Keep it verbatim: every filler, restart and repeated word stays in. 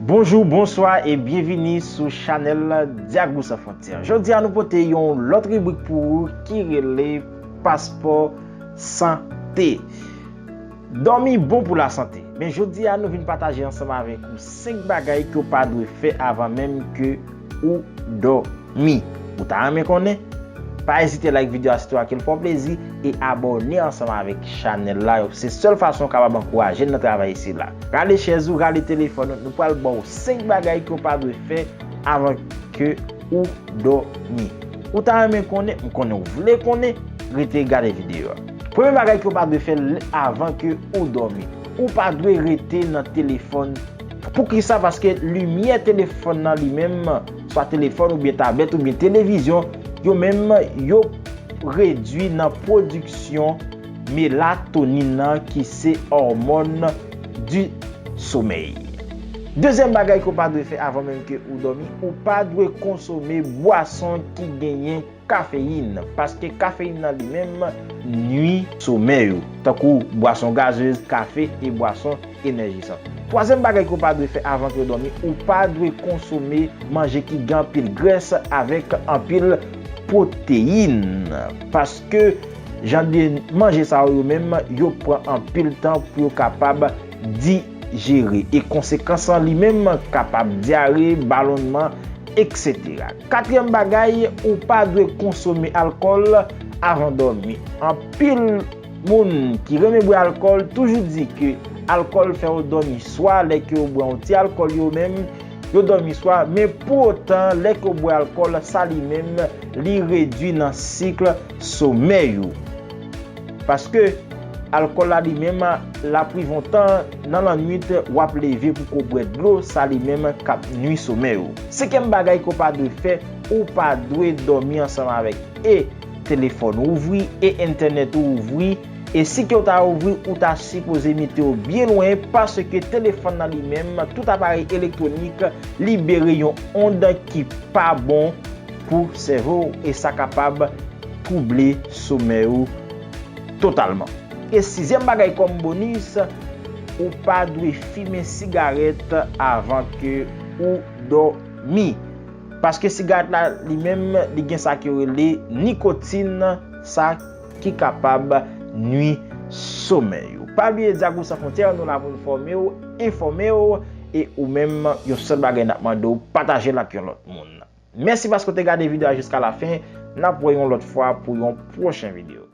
Bonjou, bonswa e byenvini sou chanèl Dyagou San Fwontyè. Jodi a nou pote yon lòt ribrik pou ou ki rele Paspò Sante. Dòmi bon pou lasante. Men jodi a nou vin pataje ansanm avèk ou senk bagay ke w pa dwe fè avan menm ke ou dòmi. Ou ta renmen konnen? Pa ezite like videyo a si tou a ke l fè w plezi e abòne ansanm avèk chanèl la. Se sèl fason w kapab ankouraje n nan travay isi la. Rale chèz ou, rale telefòn ou, nou pral ba w senk bagay ke w pa dwe fè avan ke ou dòmi. Ou ta renmen konnen? M konnen w vle konnen, rete gade videyo a. Premye bagay ke w pa dwe fè avan ke ou dòmi. Ou pa dwe rete nan telefòn. Poukisa? Paske limyè telefòn nan li menm, swa telefòn oubyen tablèt oubyen televizyon, yo menm yo redwi nan pwodiksyon melatonin nan ki se hormone du sommeil. Dezyèm bagay ke w pa dwe fè avan menm ke ou dòmi, ou pa dwe konsome bwason ki genyen kafeyin, paske kafeyin nan li menm nwi somèy ou, tankou bwason gazez, kafe e bwason enèjisan. Twazyèm bagay ke w pa dwe fè avan ke w dòmi, ou pa dwe konsome manje ki gen anpil grès avèk anpil pwoteyin, paske jan de manje sa yo, yo menm, yo pran anpil tan pou yo kapab dijere e konsekans li menm kapab dyare, balonnman, etsetera. Katriyèm bagay, ou pa dwe konsome alkòl avan dòmi. Anpil moun ki renmen bwè alkòl toujou di ke alkòl fè yo dòmi swa, lè ke yo bwè yon ti alkòl yo menm, yo dòmi swa, men pou otan, lè ke yo bwè alkòl, sa li menm, li redwi nan sik somèy ou. Paske alkòl la li menm, l ap rive yon tan nan lannwit, w ap leve pou ke w bwè dlo, sa li menm k ap nwi somèy ou. Senkyèm bagay ke w pa dwe fè, ou pa dwe dòmi ansanm avèk e telefòn ou ouvri, e entènèt ou ouvri, e si ke w ta ouvri, ou ta sipoze mete yo byen lwen, paske telefòn nan li menm, tout aparèy elektwonik, libere yon ond ki pa bon pou sèvo w, e sa kapab twouble somèy ou totalman. E sizyèm bagay kòm bonis, ou pa dwe fimen sigarèt avan ke ou dòmi. Paske sigarèt la, li menm, li gen sa ke yo rele nikotin, sa ki kapab nwi somèy ou. Pa bliye, Dyagou San Fwontyè, nou la pou n fòme w, enfòme w, e ou menm, yon sèl bagay n ap mande w, pataje l ak yon lòt moun. Mèsi paske w te gade videyo a jiska lafen. N ap wè yon lòt fwa pou yon pwochen videyo.